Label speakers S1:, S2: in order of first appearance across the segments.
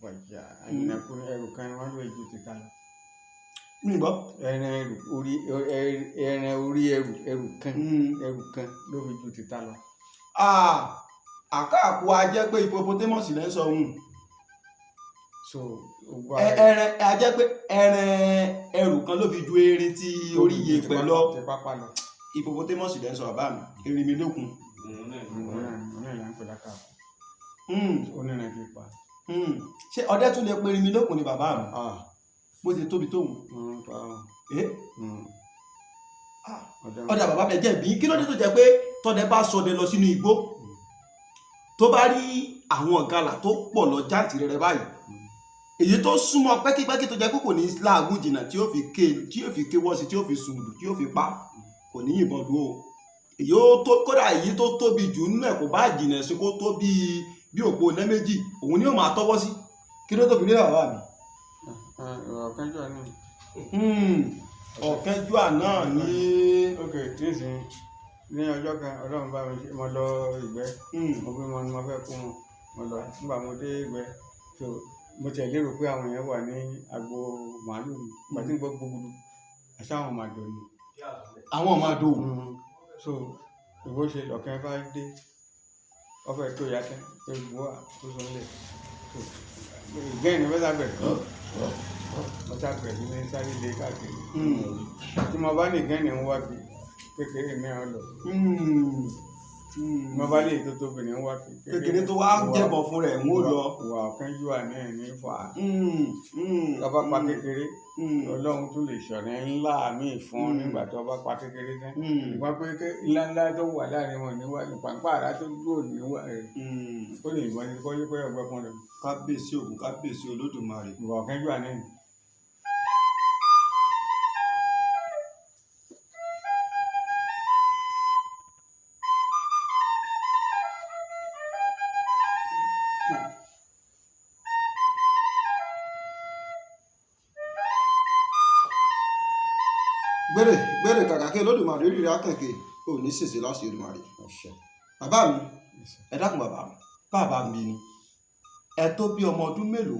S1: Wàjà àjànàkú ní ẹrù kan ni wọ́n lò ju títa lọ.
S2: Mi gbọ́.
S1: Ẹran ẹrù orí ẹran orí ẹrù ẹrù kan ẹrù kan ló fi ju títa lọ.
S2: Ah, àkáàkú a jẹ́ pé hippopotamus lẹ́ ń sọ ohun.
S1: So gbogbo
S2: Ẹran a jẹ́ pé ẹran ẹrù kan ló fi ju erin tí orí yèèpẹ̀ lọ.
S1: Ti pápá lọ.
S2: Hippopotamus lẹ́ ń sọ, bàbá mi, erinmi lókun.
S3: Òun náà
S1: Òun náà là ń pè lákàkú. Onírin ti pa.
S2: Ṣé ọdẹ tún lè pe erinmi lókun ni, bàbá mi,
S1: Ah,
S2: bó ṣe tóbi tóun?
S1: Wọ́n pa ọ́.
S2: Eh? Ah,
S1: Ọdẹ
S2: ọ̀dà bàbá mi, jẹ́ bí kí ló dé tó jẹ́ pé tọ́dẹ bá ṣọdẹ lọ sínú igbó, tó bá rí àwọn ìgalà tó pọ̀ lọ jáǹtìrẹrẹ báyìí, èyí tó súnmọ́ pẹ́kípẹ́kí tó jẹ́ pé kò ní láàgùn jìnnà tí ó fi ké, tí ó fi ké wọ́sí, tí ó fi sùn tí ó fi pa, kò ní yìnbọn dúró o. Èyí ó tó kódà èyí tó tóbi jù nínú ẹ̀, kò bá jìnnà sí kó tó bíi bí òpó iná méjì, òun ni ó máa tọ́wọ́ sí. Kí ló tó fi rí, bàbá mi?
S1: Ọ̀kánjúwà náà.
S2: Ọ̀kánjúà náà ní.
S1: Ok, nísìnyí, ní ọjọ́ kan, Ọlọ́run bá mi ṣe, mo lọ ìgbẹ́. Mo bí mo ní mo fẹ́ kó wọn, mo lọ. Nígbà mo dé ìgbẹ́, so mo tiẹ̀ lérò pé àwọn èèyàn wà ní agbo màálù mi. Ìgbà tí ń gbọ́ gbogbo àṣà àwọn màdò ni.
S2: Àwọn ọmọ àdó.
S1: So ìbò ṣe lọ̀kẹ́ bá dé, wọ́n fẹ́ tó yàtọ̀ pé gbọ́ tó sọ lẹ̀. So ìgbẹ́ ni wọ́n sábẹ̀, wọ́n sábẹ̀ ní sáré lé káàkiri. Tí mo bá ní ìgbẹ́ ni ń wá kí kékeré mìíràn lọ. Mo bá lè tó tóbi ní ń wá kí
S2: Kékeré tó wá jẹ̀bọ̀ fún rẹ̀ ń ó lọ.
S1: Ìwà ọ̀kánjúwà náà ní fà á. Tó bá pa kékeré, Ọlọ́run tún lè ṣọ̀rẹ́ ńlá míì fún ọ nígbà tó bá pa kékeré tán. Ìwà pé ńlá ńlá tó wà láàrin wọn níwájú pàǹpá àrà tó dúró níwá rẹ̀, ó lè yìnbọn ní kọ́ yípo ọgbẹ́ fún rẹ̀.
S2: Kábíyèsí Ògún, kábíyèsí Olódùmarè.
S1: Ìwà ọ̀kánjúwà náà ni.
S2: Gbére gbére, kàkà kí Olódùmarè rírì akẹkẹ ò ní ṣèṣe láti Olódùmarè. Bàbá mi, ẹ dákun, bàbá bàbá mi ni ẹ tó bí ọmọ ọdún mélòó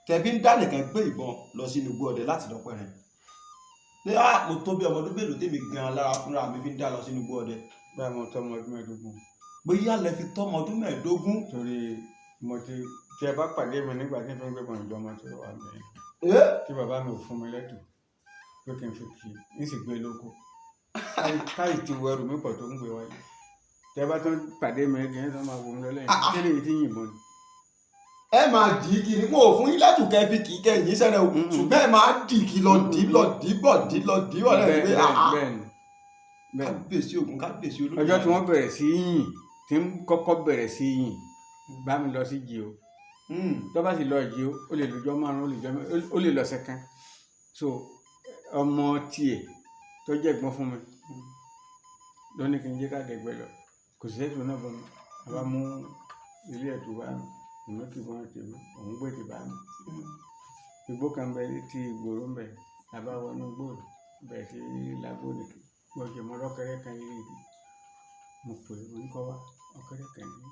S2: tẹbí ń dá nìkan gbé ìbọn lọ sínú igbó ọdẹ láti lọ pẹrẹ pé á mo tó bí ọmọ ọdún mélòó tèmi gan lára fúnra mi fi ń dá lọ sínú igbó ọdẹ?
S1: Báyìí mo tọ́ ọmọ ọdún 15.
S2: Bóyá lẹ fi tọ́mọ ọdún 15.
S1: Torí mo ti tí ẹ bá pàdé mi nígbà tí n fi ń gbé bọn ìjọba tó wà mí,
S2: Ẹ
S1: tí bàbá mi ò fún mi lẹ́tù pé kí n fi kì í n sì gbé lóko káyì ti wọ ẹrù mi pọ̀ tó ń gbé wáyé. Tẹ bá tún pàdé mi kì í sọ máa wò mí lọ lẹ́yìn tẹ́lẹ̀ yìí tí yìnbọn ni.
S2: Ẹ máa dì í kiri, wọn ò fún yín lẹ́tù kẹ́ fi kì í kẹ́ yín sẹ́rẹ̀ o, ṣùgbọ́n ẹ máa dì í kí lọ dì í lọ dì í bọ̀ dì í lọ dì í bọ̀ lẹ́yìn pé
S1: bẹ́ẹ̀
S2: àá.
S1: bẹ́ẹ̀ ni, bẹ́ẹ̀ ni.
S2: Kábíyèsí Ògún, kábíyèsí Olódùmarè.
S1: Ọjọ́ tí wọ́n bẹ̀rẹ̀ sí í yìn, tí ń kọ́kọ́ bẹ̀rẹ̀ sí í yìn bá mi lọ sí jì o. Tó bá sì lọ jì o, ó lè lọ́jọ́ 5, ó lè jọ́ ó lè lọ́sẹ̀ kan. So ọmọ tiẹ̀ tó jẹ́ ẹ̀gbọ́n fún mi ló ní kí n jẹ́ ká dẹ̀gbẹ́ lọ. Kò sí ẹ̀tù náà bọ́ mi, a bá mú ilé ẹ̀tù bá mi, èmi kì í bọ́n tèmi, òun gbé ti bá mi. Igbó kan bẹ tí ìgboro ń bẹ, la bá wọnú igbó bẹ̀rẹ̀ sí lágbóni gbọ́dọ̀ mọ́ lọ́kẹ́rẹ́ kan yìí igi. Mo pè é, mo ní kọ́ wá ọ̀kẹ́rẹ́ kan yìí,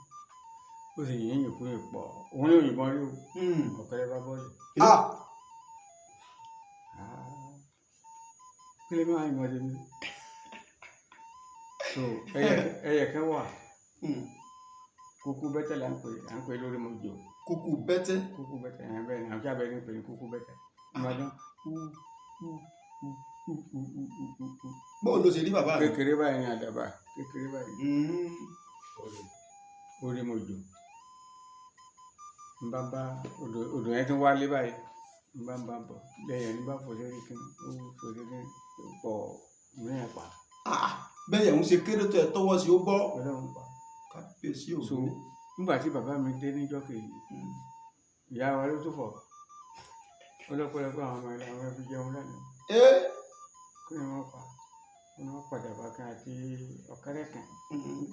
S1: ó sì yìn yìn kúrò pọ̀, òun ní òyìnbọn rí o. Ọ̀kẹ́rẹ́ bá bọ́ọ̀lù.
S2: Ah.
S1: Kí lè máa yìnbọn sí mi? So ẹyẹ kan wà, kúkú bẹ́tẹ̀ là ń pè, à ń pè lórí mojò.
S2: Kúkú bẹ́tẹ́.
S1: Kúkú bẹ́tẹ̀ ẹ̀, bẹ́ẹ̀ ni àwọn tí a bẹ̀rẹ̀ ń pè ní kúkú bẹ́tẹ̀. Ìbàdàn kú kú kú kú kú kú kú kú kú.
S2: Bóun ló ṣe rí, bàbá mi?
S1: Kékeré báyìí ní àdàbà kékeré báyìí. Orí mojò n bá bá odò, odò yẹn tún wálé báyìí, n bá bá bọ̀ lẹ́yìn ní bá fò sórí kíni, ó fò sórí kíni pọ̀ mìíràn pa.
S2: Ah, bẹ́ẹ̀ ń ṣe kéré tó ẹ tọwọ́ sí ó bọ́.
S1: Ọlọ́run pa.
S2: Kábíyèsí
S1: So
S2: Ògún.
S1: nígbà tí bàbá mi dé níjọ́ kejì, ìyá wa ló tún fọ̀ ọlọ́pọ̀lọpọ̀ àwọn ọmọ ilé àwọn ẹbí jẹun lánàá.
S2: Ẹ
S1: Kí ni wọ́n pa? Wọ́n ní wọ́n padà bá kan àti ọ̀kẹ́rẹ́ kan.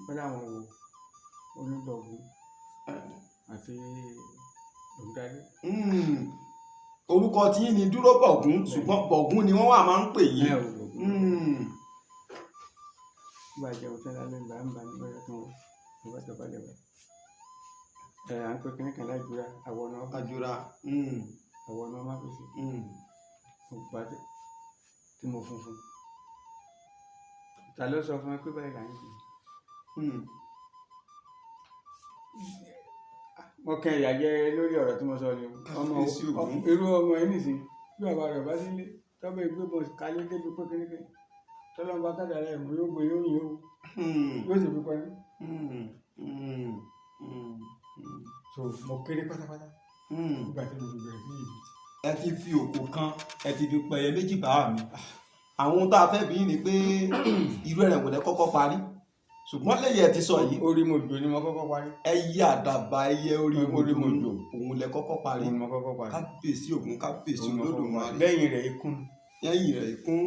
S1: Wọ́n láwọn wo onígbọ̀gùn àti òǹdarí.
S2: Orúkọ tí yín ni Dúró Bọ̀gún, ṣùgbọ́n Bọ̀gún ni wọ́n wà máa ń pè yín.
S1: Ẹ ò gbọ̀gùn. Bá jẹun tán lálẹ́, ń bá ń bá ní bọ́yá tó wọ́n bá tọ́ balẹ̀ wẹ̀. Ẹ à ń pè kíní kan lájúra, àwọn ọ̀nà ọba.
S2: Àjùrà.
S1: Àwọn ọ̀nà ọba fi sí. Mo gbà tí mo funfun. Ta ló sọ fún ẹ pé báyìí là ń ṣe? Mo kẹ ìyà jẹ lórí ọ̀rọ̀ tí mo sọ ni o. Ọmọ
S2: Kábíyèsí Ògún.
S1: Irú ọmọ yìí nìsín, bí bàbá rẹ̀ bá sílé, tọ́bẹ̀ gbé bọ̀ kálé débi pé kíní kan. Tọ́lọ́mọba kádàrá ẹ̀ mú yóò gbé yóò yín o. Yóò sì fi pẹ́ ní. So mo kéré pátápátá nígbà tí mo fi bẹ̀rẹ̀ sí yìí.
S2: Ẹ ti fi òkò kan, ẹ ti fi pẹyẹ méjì bá mi. Àwọn ohun tá a fẹ́ bí ni pé irú ẹ̀rẹ̀ wò lẹ kọ́kọ́ parí, ṣùgbọ́n lẹ́yìn ẹ ti sọ yìí.
S1: Orí mojò ni mo kọ́kọ́ parí.
S2: Ẹyẹ àdàbà, ẹyẹ orí
S1: Orí mojò.
S2: Òun lẹ kọ́kọ́ parí.
S1: Òun ni mo kọ́kọ́ parí.
S2: Kábíyèsí Ògún, kábíyèsí
S1: Òun ni mo kọ́kọ́
S2: Olódùmarè.
S1: parí. Lẹ́yìn rẹ̀, ikún.
S2: Lẹ́yìn rẹ̀, ikún.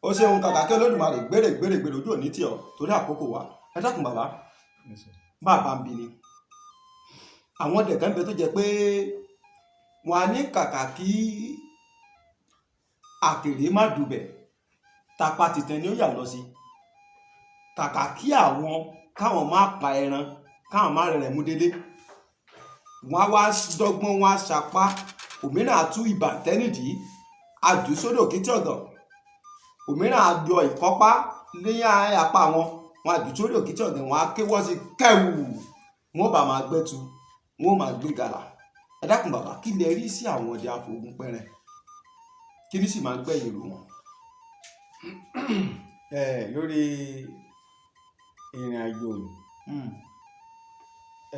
S2: Ó ṣeun, kàkà kí Olódùmarè gbére gbére gbére ojú òní tì ọ́ torí àkókò wa. Ẹ dákun bàbá, bàbá ń bi ni àwọn dẹ̀kẹ́ ń bẹ tó jẹ́ pé wọn á ní kàkà kí àkèré má dùbẹ̀, tapa tìtẹ̀ ni ó yà lọ sí, kàkà kí àwọn káwọn má pa ẹran, káwọn má rẹ̀rẹ̀ mú délé, wọn á wá dọ́gbọ́n, wọn á sapá, òmíràn á tú ìbàntẹ́ nídìí àdùsódò kìtì ọ̀gàn, òmíràn á yọ ìkọ́pá ní apá wọn, wọn àdùsódò kìtì ọ̀gàn, wọn á kéwọ́ sí kẹ́wù, wọn bá máa gbẹ́tu, wọn ó máa gbé gàlà. Ẹ dákun bàbá, kí lẹ rí sí àwọn ọdẹ àfògùn pẹrẹ? Kí ni sì máa ń gbẹ̀yìn ìlú wọn?
S1: Ẹ lórí ìrìn àjò ni,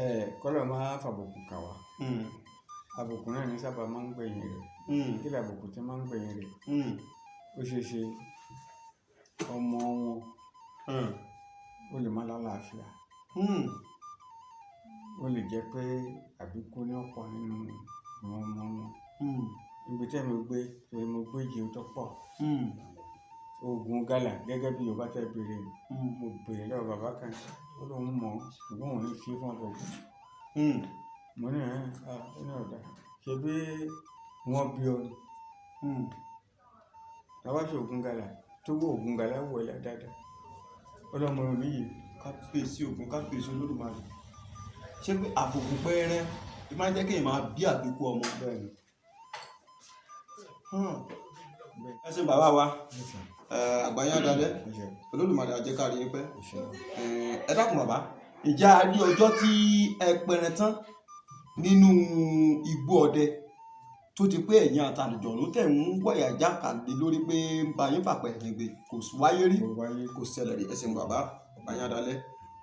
S1: ẹ kọ́lọ̀ máa fàbùkù kà wá. Àbùkù náà ní sábà máa ń gbẹ̀yìn rẹ̀. Kí ni àbùkù tí máa ń gbẹ̀yìn rẹ̀? Ó ṣeé ṣe ọmọ wọn ó lè má lálàáfíà, ó lè jẹ́ pé àbíkú ní ọ̀pọ̀ nínú àwọn ọmọ wọn. Ibi tí èmi gbé, torí mo gbé jì tó pọ̀, oògùn gálà gẹ́gẹ́ bí Yorùbá tẹ́ béèrè, mo béèrè lọ́wọ́ bàbá kan, ó lóun mọ̀ ọ́, ṣùgbọ́n òun ní ṣe fún ọkọ̀. Mo ní ẹ̀ ẹ́ ní ọ̀dà ṣe bí wọ́n bí ọ ni. Tàbá ṣe oògùn gálà tó wó oògùn gálà wọ̀ ẹ́ dáadáa, ọlọ́mọ mi yìí.
S2: Kábíyèsí Ògún, kábíyèsí Olódùmarè. Ṣé pé àfògùn pẹrẹ ẹ máa ń jẹ́ kéèyàn máa bí àbíkú ọmọ?
S1: Bẹ́ẹ̀ ni. Bẹ́ẹ̀.
S2: Ẹ ṣeun bàbá wa.
S1: Ni sà.
S2: Àgbáyé adalẹ.
S1: Ẹ ṣé.
S2: Olódùmarè á jẹ́ ká rí yín pẹ́.
S1: Ẹ ṣé.
S2: Ẹ dákun bàbá, ìjà rí ọjọ́ tí ẹ pẹrẹ tán nínú igbó ọdẹ tó ti pé ẹ̀yin àtàlùjọ̀nù tẹ̀ ń wọ̀yà jákàlé lórí pé ń ba yín fàpẹ́ ẹ̀yìn gbé, kò wáyé rí?
S1: Kò wáyé.
S2: Kò ṣẹlẹ̀ rí. Ẹ ṣeun bàbá, àgbáyé adalẹ,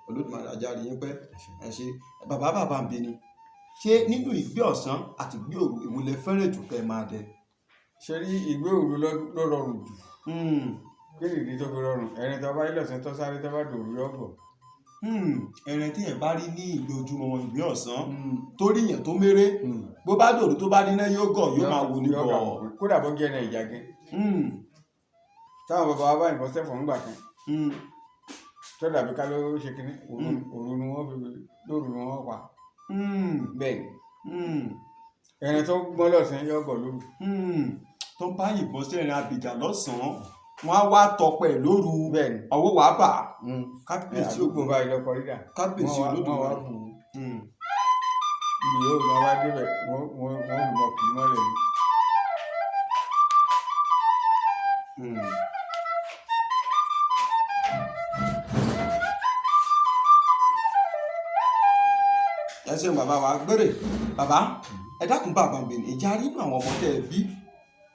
S2: Olódùmarè á jẹ́ á rí yín pẹ́.
S1: Ẹ ṣé.
S2: Ẹ ṣe bàbá. Bàbá ń bi ni, ṣé nínú ìgbé ọ̀sán àti ìgbé òru, èwo lẹ fẹ́ràn jù kẹ́ ẹ máa dẹ?
S1: Ṣe rí ìgbé òru ló rọrùn jù. Kí nìdí tó fi rọrùn? Ẹni tó bá rí lọ́sàn tó sáré, tó bá dòru yọ bọ̀.
S2: Ẹran tí yẹn bá rí ní ìlú ojúmọmọ ìgbé ọ̀sán, torí yẹn tó méré, bó bá dòru tó bá níná yóò gọ̀, yóò máa wò ní bọ̀.
S1: Kódà bó jẹ́ ẹran ìjà gan. Táwọn bàbá wa bá yìnbọn sẹ́fọ̀n ńgbà kan, tó dàbí ká ló ṣe kínní, òru ni wọ́n fi, lóru ni wọ́n pa. Bẹ́ẹ̀ ni, ẹran tó gbọ́n lọ́sàn yọ bọ̀ lóru.
S2: Tó bá yìnbọn sí ẹran abìjà lọ́sàn-án, wọ́n á wá tọpẹ lóru.
S1: Bẹ́ẹ̀ ni.
S2: Ọwọ́ wàá bà á. Kábíyèsí
S1: àdúgbò
S2: Ògún.
S1: Báyìí lọkọ rírà.
S2: Kábíyèsí
S1: Wọ́n wá
S2: Olódùmarè.
S1: bù ú. Ibi yóò lọ wá débẹ̀, wọ́n lù mọ́ kì í mọ́lẹ̀ ni.
S2: Ẹ ṣeun bàbá wa gbére. Bàbá, ẹ dákun, bàbá mi, ìjà rínú àwọn ọmọ tẹ ẹ bí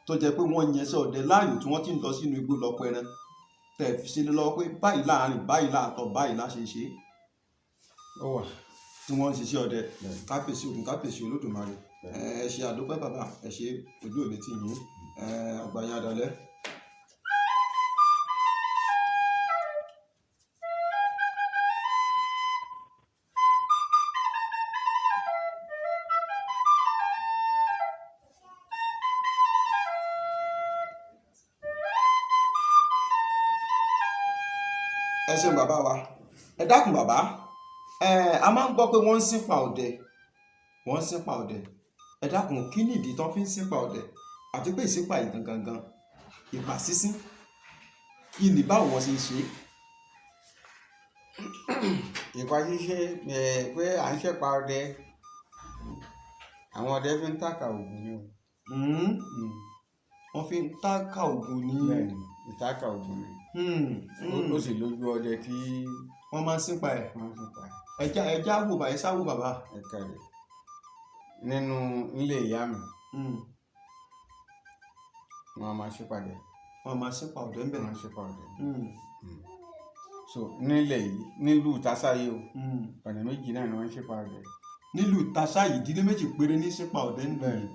S2: tó jẹ́ pé wọ́n yẹn sí ọdẹ láàyò tí wọ́n ti ń lọ sínú igbó lọ pẹran, tẹ ẹ fi sílẹ̀ lọ́wọ́ pé báyìí láàrin, báyìí láàtọ̀, báyìí láṣẹ ṣe,
S1: Ó wà.
S2: tí wọ́n ń ṣiṣẹ́ ọdẹ?
S1: Bẹ́ẹ̀.
S2: Kábíyèsí Ògún, kábíyèsí Olódùmarè. Ẹ ṣe àdúpẹ́ bàbá, ẹ ṣe, ojú òní tì yín. Àgbáyé adalẹ. Ẹ ṣeun bàbá wa. Ẹ dákun bàbá, ẹ a máa ń gbọ́ pé wọ́n ń sìnpa ọdẹ, wọ́n ń sìnpa ọdẹ. Ẹ dákun, kí ni ìdí tán fi ń sìnpa ọdẹ, àti pé ìsìnpa yìí gangan gan Ìpà sísín, kí ni, báwo wọ́n ṣe ń ṣe é?
S1: Ìpa ṣíṣe ẹ pé à ń ṣẹ̀pa ọdẹ, àwọn ọdẹ fi ń tàkà ògùn ni o.
S2: Wọ́n fi ń tákà ògùn ní.
S1: Bẹ́ẹ̀ni, ìtàkà ògùn ni. Ó sì lójú ọdẹ tí
S2: Wọ́n máa ń sínpa ẹ̀.
S1: Wọ́n fi pa.
S2: Ẹja wò bàbá, ẹ sáwò bàbá.
S1: Ẹ̀ka rẹ̀ nínú ilé ìyá mi, wọ́n máa ṣípàdé.
S2: Wọ́n máa sínpa ọ̀dẹ́ ń bẹ̀.
S1: Wọ́n máa ṣípa ọdẹ. So nílẹ̀ yìí, nílùú Tásáyé o, ọ̀nà méjì náà ni wọ́n ń ṣípa ọdẹ.
S2: Nílùú Tàṣà yìí, ìdílé méjì péré ní sínpa ọ̀dẹ́ ń lù yìí.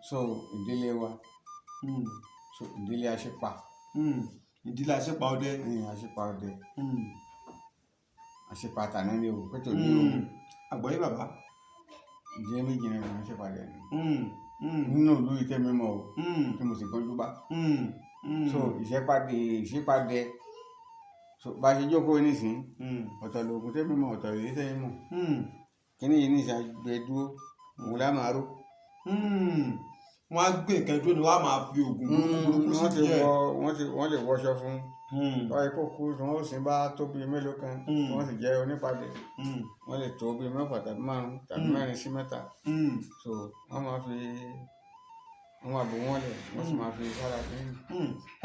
S1: So ìdílé wa, so ìdílé aṣípa.
S2: Ìdílé aṣípa ọdẹ.
S1: Ní aṣípa ọdẹ, aṣípa tàná ni o, pé tòní o.
S2: Àgbọ̀yé bàbá.
S1: Ìdílé méjì náà ni wọ́n ń ṣípa ọdẹ nínú ìlú yìí tẹ́mi mọ̀ o, tí mo sì gbọ́njú bá. So ìṣẹ́pàdé, ìṣípàdé, so bá a ṣe jókòó nísìnyí, ọ̀tọ̀ lóògùn tẹ́mi mọ̀, ọ̀tọ̀ lèyí tẹ́mi mọ̀. Kíní yìí nísìnyí, àgbẹ̀ dúró òun lá máa ró.
S2: Wọ́n á gbé nǹkan dúró ni wọ́n á máa fi oògùn burúkú burúkú sí
S1: Wọ́n ti
S2: díẹ̀.
S1: wọ wọ́n lè wọṣọ fún tọ́wọ́ ikú kú tí wọ́n ó sì bá tó bíi mélòó kan, tí wọ́n sì jẹ́ onípàdé, wọ́n lè tó bíi mẹ́fà tàbí márùn-ún tàbí mẹ́rin sí mẹ́ta. So wọ́n máa fi, wọ́n máa bò wọ́n lẹ̀, wọ́n sì máa fi sára kínní.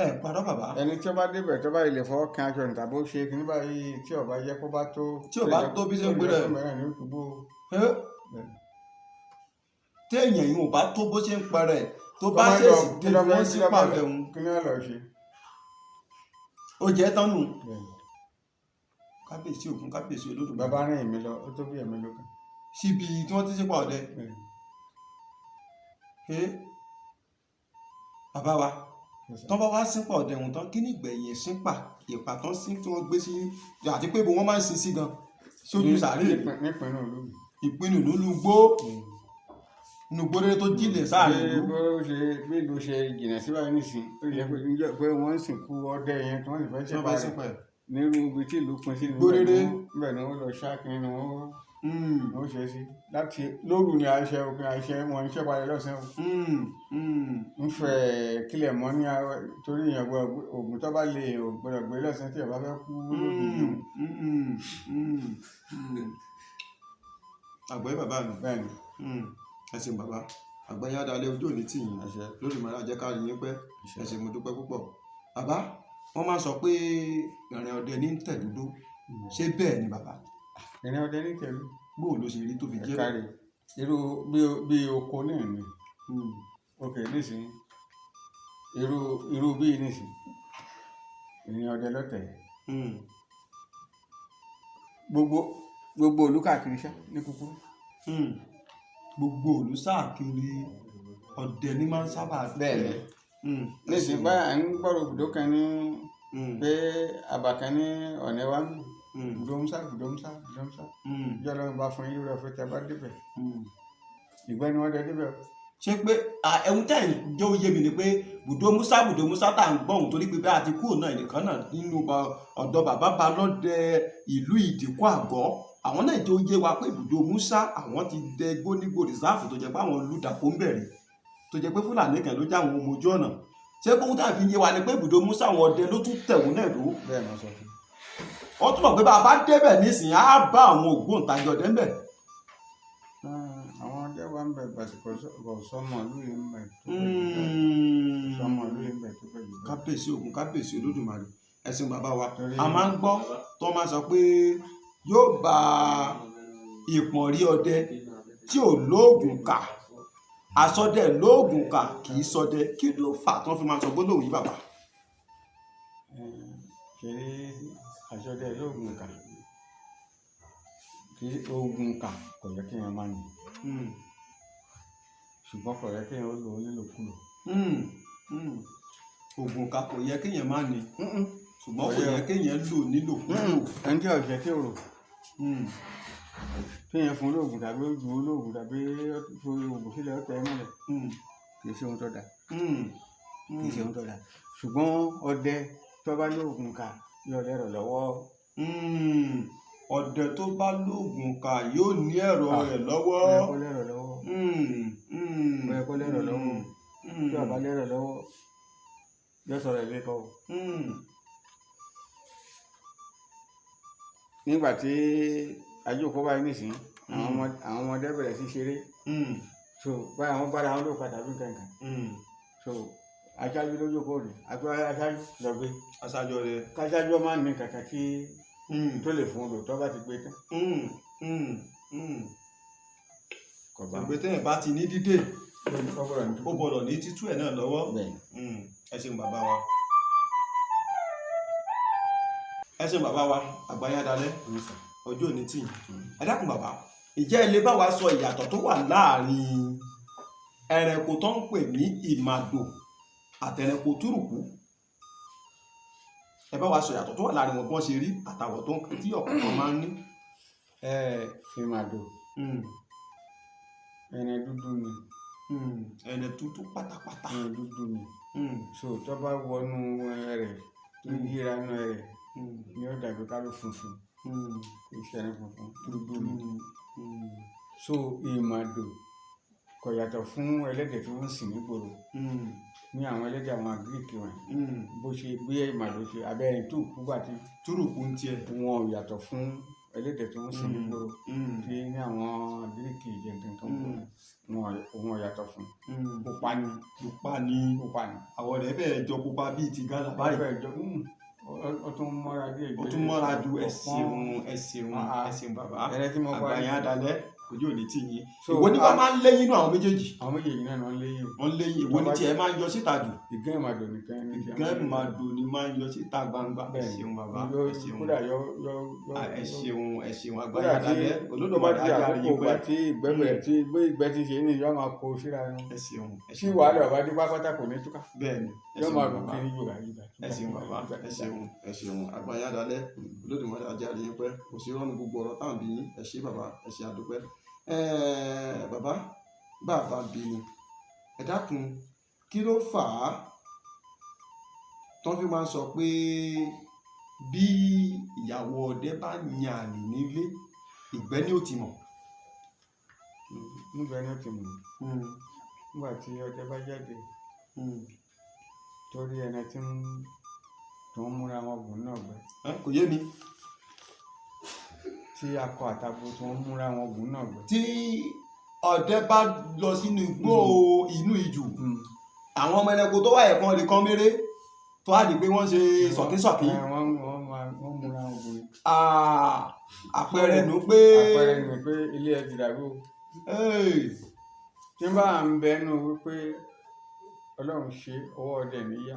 S2: Ẹ parọ́ bàbá.
S1: Ẹni tí ó bá débẹ̀, tó bá ilé fọwọ́ kan aṣọ nìta bó ṣe kí ní báyìí, tí ó bá jẹ́ kó bá tó.
S2: Tí ò bá tó bí ṣe ń gbé rẹ̀.
S1: Mẹ́rin ní òtúbó.
S2: Ẹ́, téèyàn yìí ò bá tó bó ṣe ń parẹ́, tó bá ṣèṣì débi wọ́n sí pàdé òun,
S1: Kí ni wọ́n lọ ṣe?
S2: Ó jẹ́ tán nù. Kábíyèsí ògún, kábíyèsí Olódùmarè.
S1: Bàbá rìn èmi lọ, ó tó bí ẹ̀mí ló kàn.
S2: Síbi tí wọ́n ti sí pàdé. Ẹ́, bàbá wa, tán bá wá sípà ọ̀dẹ̀ ọ̀hún tán, kí ni ìgbẹ̀yìn sípà ìpà tán sí tí wọ́n gbé sí, àti pé ibo wọ́n máa ń sin sí gan, sójú sàárè?
S1: Nípínlẹ̀ ìlú mi.
S2: Ìpinnu ìlú gbó inú gbóréré tó jílẹ̀ sáàrin
S1: Bí
S2: ìlú.
S1: bó ṣe bí ìlú ṣe jìnnà síbáyé nísìn, ó yẹ pé níjọ́ pé wọ́n ń sìnkú ọdẹ yẹn tí wọ́n sì fẹ́
S2: tí wọ́n
S1: ṣèpà
S2: bá
S1: rẹ̀
S2: sípà ẹ̀
S1: nírú ibi tí ìlú pín sí.
S2: Gbóréré.
S1: Níbẹ̀ ni wọ́n lọ ṣáàkiri ni wọ́n ṣe sí láti lóru ni àṣẹ òfin àṣẹ wọn ń ṣèpàdé lọ́sàn-án o. Ń fẹ́ kílẹ̀ mọ́ ní torí èèyàn gbọ́dọ̀ oògùn tó bá lè ò gbọ́dọ̀ gbé lọ́sàn-án tí ó bá fẹ́ kú lójijì o.
S2: Àgbọ̀yé bàbá mi.
S1: Bẹ́ẹ̀ ni.
S2: Ẹ ṣeun bàbá, àgbáyé adalẹ ojú òní tì yín.
S1: Àṣẹ.
S2: Lódùmarè á jẹ́ ká rí yín pẹ́. Ẹ ṣé, mo dúpẹ́ púpọ̀ bàbá. Wọ́n máa ń sọ pé ìrìn ọdẹ ní tẹ̀dúdó, ṣé bẹ́ẹ̀ ni bàbá?
S1: Ìrìn ọdẹ ní tẹ̀lú.
S2: Bóò ló ṣe rí tó fi jẹ́
S1: Ẹ̀ka
S2: bẹ́ẹ̀?
S1: rẹ̀ irú bí oko náà ni. Ok, nísìnyí, irú bíi nísìnyí, ìrìn ọdẹ lọ́tẹ̀, gbogbo ìlú káàkiri ṣá ní kúkúrú.
S2: Gbogbo òlú sáàkiri, ọdẹ ní máa ń sábà
S1: Bẹ́ẹ̀ ni.
S2: tẹ̀.
S1: Nísìnyí báyà ń gbọ́rọ̀ ibùdó kan ní pé àbà kan ní ọ̀nà wa ń Budomsa, Budomsa, Budomsa. Ìjọ lọ́run bá fún yín lórí ọ̀fẹ́ tí a bá débẹ̀, ìgbẹ́ ni wọ́n dẹ débẹ̀ o.
S2: Ṣé pé ẹ̀hún tẹ̀ ń jẹ́ ó yé mi ni pé bùdó musa, bùdó musa tá à ń gbọ́hùn, torí pé bí a ti kúrò náà nìkan náà nínú ọ̀dọ̀ bàbá balọ́dẹ ìlú Ìdìkú Àgọ́, àwọn náà jẹ́ ó yé wa pé ibùdó musa àwọn ti dẹ gbónígbò rìsáàfù tó jẹ́ pé àwọn olùdàpọ̀ ń bẹ̀rẹ̀, tó jẹ́ pé Fúlàní kan ló já àwọn ọmọ ojú ọ̀nà. Ṣé kóhun tá à fi yé wa ni pé ibùdó musa àwọn ọdẹ ló tún tẹ̀wọ̀n náà dó?
S1: Bẹ́ẹ̀ ni wọ́n sọ fún.
S2: Ó túmọ̀ pé bàbá débẹ̀ nísìnyí, á bá àwọn ògbóǹtagì ọdẹ ńbẹ̀.
S1: Àwọn ọdẹ wa ń bẹ bàtí kò sọmọ ìlú yìí ń bẹ tó bẹ̀ jù bẹ́ẹ̀. Sọmọ ìlú yìí ń bẹ tó bẹ̀ jù bẹ́ẹ̀.
S2: Kábíyèsí ògùn, kábíyèsí Olódùmarè. Ẹ̀sìn bàbá wa.
S1: Torí
S2: A máa ń gbọ́ tó máa sọ pé yóò bá ìpọ̀nrí ọdẹ tí ò lóògùn kà, àsọdẹ lóògùn kà kì í sọdẹ. Kí ló fà tí wọ́n fi máa sọ gbólóhùn yìí, bàbá?
S1: Ṣe rí àṣọdẹ lóògùn kà, kí oògùn kà kò yẹ kí èèyàn máa nì, ṣùgbọ́n kò yẹ kí èèyàn ó lò ó nílòkulò.
S2: Oògùn kà kò yẹ kéèyàn má ní, ṣùgbọ́n kò yẹ kéèyàn lò nílòkulò.
S1: Ẹni tí ọ̀sẹ̀ tí ò rò tí èèyàn fún lóògùn tàbí ó ju lóògùn tàbí ó fi oògùn sílẹ̀, ó tẹ̀ ẹ́ mọ́lẹ̀, kì í ṣe ohun tó dáa, kì í ṣe ohun tó dáa. Ṣùgbọ́n ọdẹ tó bá lóògùn kà yóò lẹ́rọ̀ lọ́wọ́.
S2: Ọdẹ tó bá lóògùn kà yóò ní ẹ̀rọ rẹ̀ lọ́wọ́.
S1: Ó yẹ kó lẹ́rọ̀ lọ́wọ́. Ó yẹ kó lẹ́rọ̀ lọ́wọ́. Tí ó bá lẹ́rọ̀ lọ́wọ́ Yóò sọ̀rọ̀ ilé kọ́ o. Nígbà tí ajókòó báyìí nísìnyí, àwọn ọmọdé bẹ̀rẹ̀ sí ṣeré. So báyìí àwọn bára wọn ló pa tàbí nǹkan kan. So aṣáájú ló jókòó rè àti aṣáájú lọ gbé.
S2: Aṣáájú rẹ.
S1: Káṣáájú ọmọ ní kankan tí tó lè fún un lò tó bá ti gbé tán. Kò bá
S2: Ìgbé tẹ́yìn bá ti ní dídè,
S1: ọgbọ́dọ̀ ní
S2: ó gbọ́dọ̀ ní títú ẹ̀ náà lọ́wọ́.
S1: Bẹ́ẹ̀.
S2: Ẹ ṣeun bàbá wa, ẹ ṣeun bàbá wa, àgbáyé adalẹ́,
S1: ní sà.
S2: ọjọ́ òní tì. Ẹ dákun bàbá, ìjẹ́ ẹ lè bá wa sọ ìyàtọ̀ tó wà láàrin ẹranko tó ń pè ní ìmàdò àtẹranko túrùkù? Ẹ bá wa sọ ìyàtọ̀ tó wà láàrin wọn, bọ́n ṣe rí àtàwọ̀ tó ń tí ọ̀kọ̀ọ̀kan máa ń ní.
S1: Ẹ ìmàdò, ẹran dúdú ni.
S2: Ẹran tútù pátápátá.
S1: Ẹran dúdú ni. So tó bá wọnú ẹrẹ̀ tó yíra nú ẹrẹ̀ ni ó dàbí ká ló funfun. Kì í ṣe ẹran funfun, dúdú ni. So ìmàdò kò yàtọ̀ fún ẹlẹ́dẹ̀ tí wọ́n ń sìn nígboro, ní àwọn ẹlẹ́dẹ̀ àwọn àgíríkì wọn. Bó ṣe bí ìmàdò ṣe abẹ́rẹ́ tó kú bá ti
S2: Túrùkù ń tiẹ̀.
S1: Wọn ò yàtọ̀ fún ẹlẹ́dẹ̀ tí wọ́n ń sìn nígboro tí ní àwọn àgíríkì nǹkan kan, wọn ò yàtọ̀ fún. Pupa ni.
S2: Pupa ni.
S1: Pupa ni.
S2: Àwọ̀ rẹ̀ fẹ́ẹ̀ jọ pupa bíi ti gálà báyìí.
S1: Báyìí jọ ó tún mọ́ra díẹ̀.
S2: Ó tún mọ́ra ju. Ẹ ṣeun, ẹ ṣeun.
S1: Ah, ah.
S2: Ẹ ṣeun bàbá.
S1: Ẹrẹ tí mo pa
S2: Àgbáyé adalẹ́, ojú òní tì yín.
S1: So,
S2: Ìwo ní wọ́n máa ń léyìn inú àwọn méjèèjì?
S1: Àwọn méjèèjì náà ni wọ́n léyìn o.
S2: Wọ́n léyìn. Ìwo ní tiẹ̀ máa ń yọ síta jù?
S1: Ìgán ìmàdò nìkan ní tiẹ̀.
S2: Ìgán ìmàdò ni máa ń yọ síta gbangba. Ẹ
S1: Bẹ́ẹ̀ni.
S2: ṣeun bàbá, ẹ ṣeun.
S1: Kódà yọ yọ yọ.
S2: Ah, ẹ ṣeun, ẹ ṣeun. Àgbáyé
S1: Kódà tí
S2: adalẹ́,
S1: tó bá
S2: Olódùmarè
S1: di
S2: ajáre
S1: àkókò
S2: yín
S1: ìgbà
S2: pẹ́.
S1: tí ìgbẹ́ bẹ̀rẹ̀, tí bí ìgbẹ́ ti ṣe ní, yọ máa kó síra wọn.
S2: Ẹ ṣeun, ẹ
S1: Tí
S2: ṣeun.
S1: wàhálà ọba dé pápátá, kò ní túká.
S2: Bẹ́ẹ̀ni, ẹ
S1: Yọ
S2: ṣeun
S1: máa rò
S2: bàbá.
S1: kiri yòrà yòrà.
S2: Ẹ ṣeun bàbá, ẹ ṣeun, ẹ ṣeun. Àgbáyé adalẹ́, Olódùmarè ajáre yín pẹ́. Kò sí rọ́ọ̀nù gbogbo ọ̀rọ̀ tá à ń bí yín. Ẹ ṣé bàbá, ẹ ṣé, àdúpẹ́. Bàbá bàbá bí ni, ẹ dákun, kí ló fà á tán fi máa ń sọ pé bí ìyàwó ọdẹ bá yan àlè nílé, ìgbẹ́ ni ó ti mọ̀?
S1: Níbẹ̀ ni ó ti mọ̀. Nígbà tí ọdẹ bá jáde torí ẹni tí ń tó ń múra wọn gùn náà gbẹ.
S2: Ẹ, kò yé mi.
S1: Tí akọ àtabo tó ń múra wọn gùn náà gbẹ.
S2: Tí ọdẹ bá lọ sínú igbó, inú ijù, àwọn ọmọ ẹranko tó wà ẹ̀kan lè kán méré tó á di pé wọ́n ṣe sọ̀kísọ̀kí.
S1: Ẹ, wọ́n máa wọ́n múra wọn gùn ni.
S2: Ah, àpẹẹrẹ nù pé
S1: Àpẹẹrẹ ni pé ilé ẹ ti dàrú o.
S2: Hey,
S1: Tí n bá ń bẹnu wípé Ọlọ́run ṣe ọwọ́ ọdẹ níyà,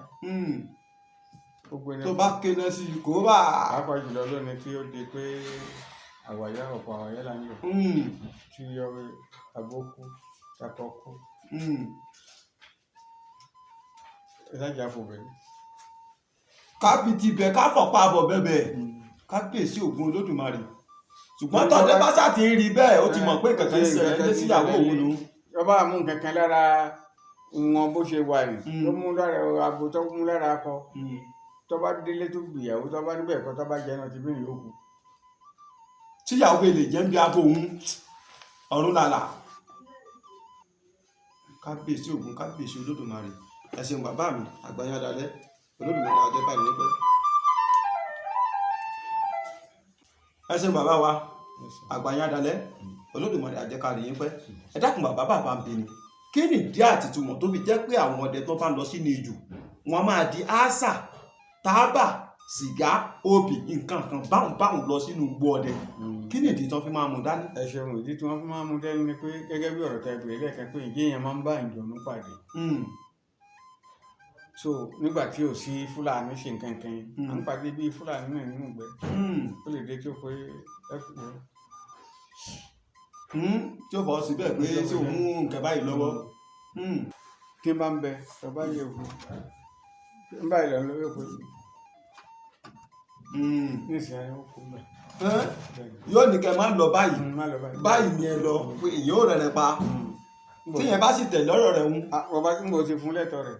S1: gbogbo ẹni
S2: tó bá kéná sí i kó bá.
S1: Pàápàá jùlọ lónìí tí ó di pé àwàyá, ọ̀pọ̀ àwàyá là ń lò, tí ọrẹ abo kú, takọ kú, ìtajà fò bẹ̀rẹ̀.
S2: Ká fi tibẹ̀ ká fọ̀pá bọ̀ bẹ̀bẹ̀, kábíyèsí Ògún Olódùmarè. Ṣùgbọ́n tọ́dẹ bá sá ti ń rí bẹ́ẹ̀, ó ti mọ̀ pé kankan ń ṣẹlẹ̀ lé síyàwó òun nù.
S1: Ọba mú kankan lára wọn bó ṣe wà ní tó mú lára abo, tó mú lára akọ, tó bá délé tó gbìyàwó, tó bá níbẹ̀ kọ́, tó bá jẹ́ náà ti bí nìyókù.
S2: Tíyàwó lè jẹ́ ń bí abo òun, ọ̀run làlà. Kábíyèsí Ògún, kábíyèsí Olódùmarè. Ẹ ṣeun bàbá mi, àgbáyé adalẹ́, Olódùmarè ajẹ́ká ní pẹ́. Ẹ ṣeun bàbá wa, àgbáyé adalẹ́, Olódùmarè ajẹ́ká ní pẹ́. Ẹ dákun bàbá, bàbá ń bi ni, kí ni ìdí àtìtumọ̀ tó fi jẹ́ pé àwọn ọdẹ tó bá lọ sínú ijù, wọ́n máa di àṣà, tábà, sìgá, obì, nǹkan kan báhùn báhùn lọ sínú igbó ọdẹ? Kí ni ìdí tán fi máa mú dání?
S1: Ẹ ṣeun. Ìdí tí wọ́n fi máa ń mú dání ni pé gẹ́gẹ́ bí ọ̀rọ̀ tẹ́ bèrè lẹ́ẹ̀kan pé ìjẹ́ yẹn máa ń bá ìjọ̀nú pàdé. So nígbà tí ò sí Fúlàní ṣe nǹkan kan yẹn, à ń pàdé bíi Fúlàní náà nínú ìgbẹ́. Ó lè dé tí ó pé ẹ fún un.
S2: Tí ó fọ́ síbẹ̀ pé tí ò mú nǹkan báyìí lọ́wọ́.
S1: Tí n bá ń bẹ ọba yẹ òkú ń bá ìlànà lórí òkú nísìnyí ó kú mbẹ.
S2: Ẹ́n? Yóò ní kẹ́ máa lọ báyìí.
S1: Má lọ báyìí.
S2: Báyìí ni ẹ lọ, pé èyí ò rẹ̀ rẹ̀ pa tíyẹn bá sì tẹ̀lé ọ̀rọ̀ rẹ̀ ń.
S1: Ọba tí mo ti fún lẹ́tọ̀ rẹ̀,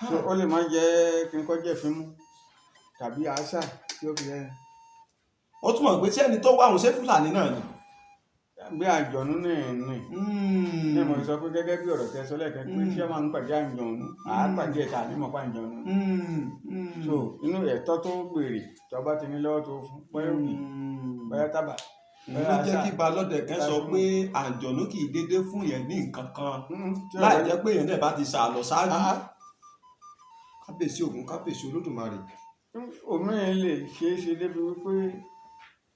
S1: so ó lè má jẹ́ kí n kọ́ jẹ́ fímú tàbí àṣà tí ó fi ẹ̀.
S2: Ó túmọ̀ pé tí ẹni tó wá òun ṣé Fúlàní náà ni.
S1: Bí àjọ̀nú náà ní ní mo sọ pé gẹ́gẹ́ bí ọ̀rọ̀ tẹ sọ lẹ́ẹ̀kan pé ṣé máa ń pàdé àjọ̀nú, àá pàdé ẹ̀ta ní mọ̀ pa àjọ̀nú. So inú ẹ̀tọ́ tó béèrè, tó bá ti ní lọ́wọ́ tó fún, bóyá òbí, bóyá tábà,
S2: Ló
S1: bóyá
S2: jẹ́
S1: àṣà.
S2: Kí balọ́dẹ kan sọ pé àǹjọ̀nú kì í dédé fún yẹn ní nǹkan kan
S1: Tí
S2: láì
S1: ọ̀rọ̀
S2: jẹ́ pé èèyàn náà bá ti sàlọ̀ ṣáájú.
S1: Ah,
S2: Kábíyèsí Ògún, kábíyèsí Olódùmarè.
S1: Òmíràn lè ṣeé ṣe débi wípé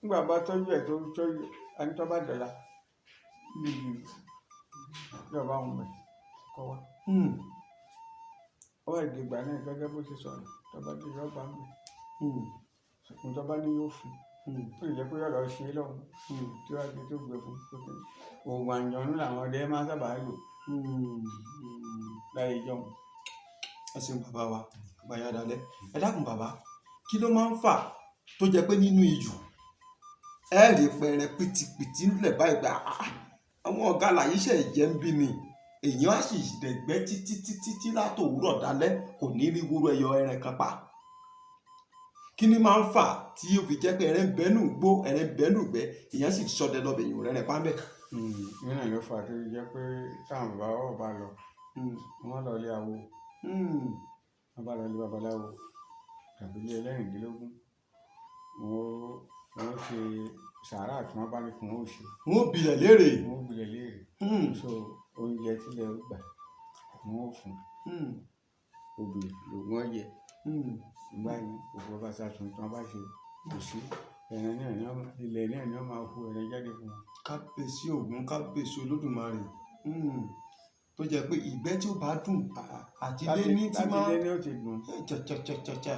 S1: nígbà bá tọ́jú ẹ̀ tó tọ́jú ẹni tó bá dọ̀la níbi ìjọba òun bẹ̀ kọ́ wa, ó wà dìgbà náà gẹ́gẹ́ bó ṣe sọ̀rọ̀, tó bá dé yọ̀ọ́ bá ń bẹ̀, ohun tó bá ní yóò fún. Ó lè jẹ́ pé yọ̀ọ́ lọ ṣe é lọ́hùn tí wàá di tó gbé fún pé oògùn àǹjọ̀nú làwọn ọdẹ máa sábà lò láyé ìjọ́un.
S2: Ẹ ṣeun bàbá wa, àgbáyé adalẹ. Ẹ dákun bàbá, kí ló máa ń fà tó jẹ́ pé nínú ijù ẹ rí pẹrẹ pìtìpìtì ńlẹ̀ báyìí gbà á, àwọn ọ̀gá làyí ṣe jẹ́ ń bí ni, èèyàn á sì dẹ̀gbẹ́ títí títí tí látòwúrọ̀ dalẹ́ kò ní rí wúrú ẹyọ ẹran kan pa? Kí ni máa ń fà tí ó fi jẹ́ pé ẹran ń bẹ́nù gbó, ẹran ń bẹ́nù gbẹ́, èèyàn sì ṣọdẹ lọ́bẹ̀, èèyàn rẹ̀ pa ń bẹ̀?
S1: Nínú ló fà tó jẹ́ pé táwọn bàbá wa bá lọ, wọ́n lọ ilé awo, wọ́n bá lọ ilé babaláwo tàbí ilé ẹlẹ́rìndínlógún, wọ́n ṣe sàárà tí wọ́n bá ní kí wọ́n ó ṣe.
S2: Wọ́n ó bilẹ̀ léèrè.
S1: Wọ́n ó bilẹ̀ léèrè. So oúnjẹ tílẹ̀ ó gbà wọ́n ó fún, obì lògùn ọ̀jẹ̀ nígbà yẹn, òkú ọba sàtún tí wọ́n bá ṣe kò sí ẹran náà ní ọmọ ilẹ̀ náà ní ọmọ hu ẹran jáde fún wọn.
S2: Kábíyèsí Ògún, kábíyèsí Olódùmarè. Tó jẹ́ pé ìgbẹ́ tí ó bá dùn àti lé ní tí
S1: láti
S2: máa
S1: lé ní ó ti dùn.
S2: Chachachachà,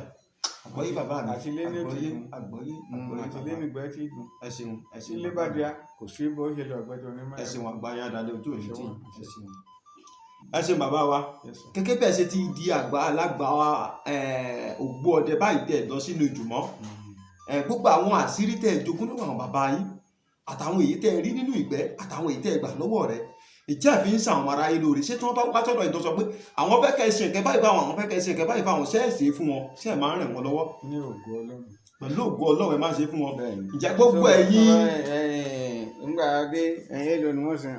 S2: àgbọ́yé bàbá mi.
S1: Àti lé ní ó ti
S2: Àgbọ́yé.
S1: dùn.
S2: Àgbọ́yé, àgbọ́yé.
S1: Àti lé
S2: Bàbá
S1: ní ìgbẹ́ ti dùn.
S2: Ẹ ṣeun, ẹ ṣeun
S1: Ilé
S2: bàbá
S1: bá
S2: mi.
S1: di a kò sí bó ṣe lọ ọ̀gbẹ́ tó ní mẹ́rin.
S2: Ẹ ṣeun, àgbáyé adalẹ, ojú òní tí.
S1: Ẹ ṣeun.
S2: Ẹ ṣeun, ẹ ṣeun bàbá wa.
S1: Yes, sir.
S2: Gẹ́gẹ́ bẹ́ẹ̀ ṣe ti di àgbà alágbà ògbó ọdẹ báyìí tẹ̀ lọ sínú ìjùmọ̀, gbogbo àwọn àṣírí tẹ̀ jogún lọ́wọ́ àwọn bàbá yín, àtàwọn èyí tẹ́ rí nínú ìgbẹ́, àtàwọn èyí tẹ́ gbà lọ́wọ́ rẹ̀, ìjẹ́ àfi ń sàwọn ará yín lóore? Ṣé tí wọ́n bá wá sọ́dọ̀ ìtọ́ sọ pé àwọn fẹ́ kẹ́ ṣe nǹkan báyìí fáwọn, àwọn fẹ́ kẹ́ ṣe nǹkan báyìí fáwọn, ṣé ẹ̀ ṣe é fún wọn? Ṣé ẹ̀ máa ń rìn wọ́n lọ́wọ́?
S1: Ní ògo Ọlọ́run.
S2: Pẹ̀lú ògo Ọlọ́run, ẹ máa ń ṣe é fún wọn.
S1: Bẹ́ẹ̀ ni.
S2: Ǹjẹ́ gbogbo ẹ̀yin
S1: Ńgbà dé ẹ̀yìn èlò ni wọ́n sìn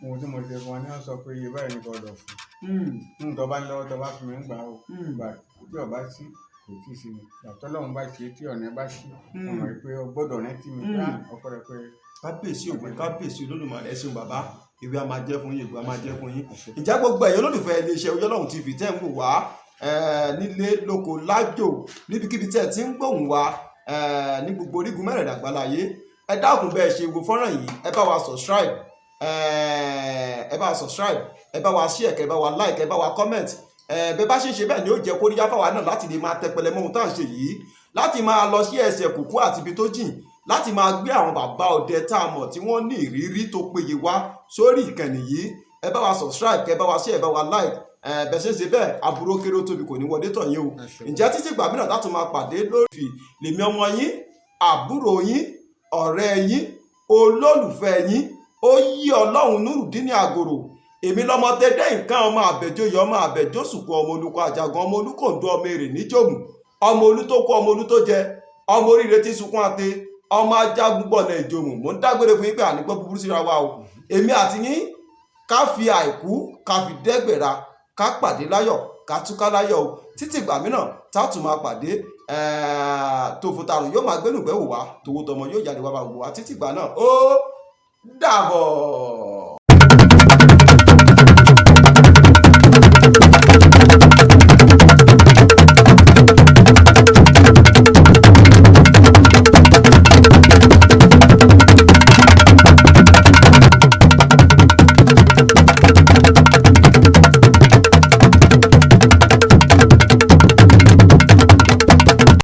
S1: ohun tí mo ṣe fún wọn ni wọ́n sọ pé iye báyìí ní kò lọ fún un, tó bá ń lọ́wọ́, tó bá fún mi ń gbà ó gbà, tí ọba sí kò tí ì sí mi, gbàtọ́ lọ́hùn bá ṣe tí ọ̀nà bá ṣí, mo mọ̀ pé o gbọ́dọ̀ rántí mi pé ọkọ rẹ pé.
S2: Kábíyèsí Ògún, kábíyèsí Olódùmarè. Ẹ ṣeun bàbá, ìwé a máa jẹ́ fún yín, ìwé a máa jẹ́ fún yín. Ǹjẹ́ gbogbo ẹ̀yin olólùfẹ́ iléeṣẹ́ Oyèọlọ́run TV tẹ́ ń wò wá nílé lóko lájò, níbikíbi tẹ́ ẹ ti ń gbóhùn wá ní gbogbo orígun mẹ́rẹ̀ẹ̀rin àgbáláyé, ẹ dákun, bẹ́ẹ̀ ṣe wo fọ́nrán yìí, ẹ bá wa subscribe, ẹ bá wa subscribe, ẹ bá wa share, ẹ bá wa like, ẹ bá wa comment. Bẹ́ẹ̀ bá ṣe ń ṣe bẹ́ẹ̀ ni ó jẹ́ kóríyá fáwa náà láti lè máa tẹpẹlẹ mọ́ ohun tá à ń ṣe yìí, láti máa lọ sí ẹsẹ̀ kùkú àti ibi tó jìn, láti máa gbé àwọn bàbá ọdẹ tá a mọ̀ tí wọ́n ní ìrírí tó péye wá sórí ìkànnì yìí. Ẹ bá wa subscribe, kẹ bá wa share, ẹ bá wa like. Ẹ bẹ́ẹ̀ ṣe ń ṣe bẹ́ẹ̀, aburú kéré ó tóbi kò ní wọlé tọ̀ yín o. Ǹjẹ́ títí ìgbà mìíràn tá tún máa pàdé lórí fi lèmi, ọmọ yín, àbúrò yín, ọ̀rẹ́ yín, olólùfẹ́ yín, ó yí Ọlọ́run Nurudeen Àgòrò. Èmi lọmọ tẹdẹ nǹkan, ọmọ àbẹjọyè, ọmọ àbẹjọsùkú, ọmọ olùkọ àjàgàn, ọmọ olùkòǹdó, ọmọ èrè níjòmù, ọmọ olú tó kú, ọmọ olú tó jẹ, ọmọ oríire tí sunkún àti ọmọ ajagun gbọ̀nà ìjòmù. Mò ń dágbére fún yín pé ànígbọ́ búburú síra wa o. Èmi àti yín, ká fi àìkú ká fi dẹ́gbẹ̀ra, ká pàdé láyọ̀, ká túká láyọ̀ o. Títí ìgbà mìíràn tá a tún máa pàdé, tòfòtàrùn yóò máa gbénú ìgbẹ́wò wá, tòwó tọmọ yóò jáde wá bá wò wá. Títí ìgbà náà, ó dàbọ̀.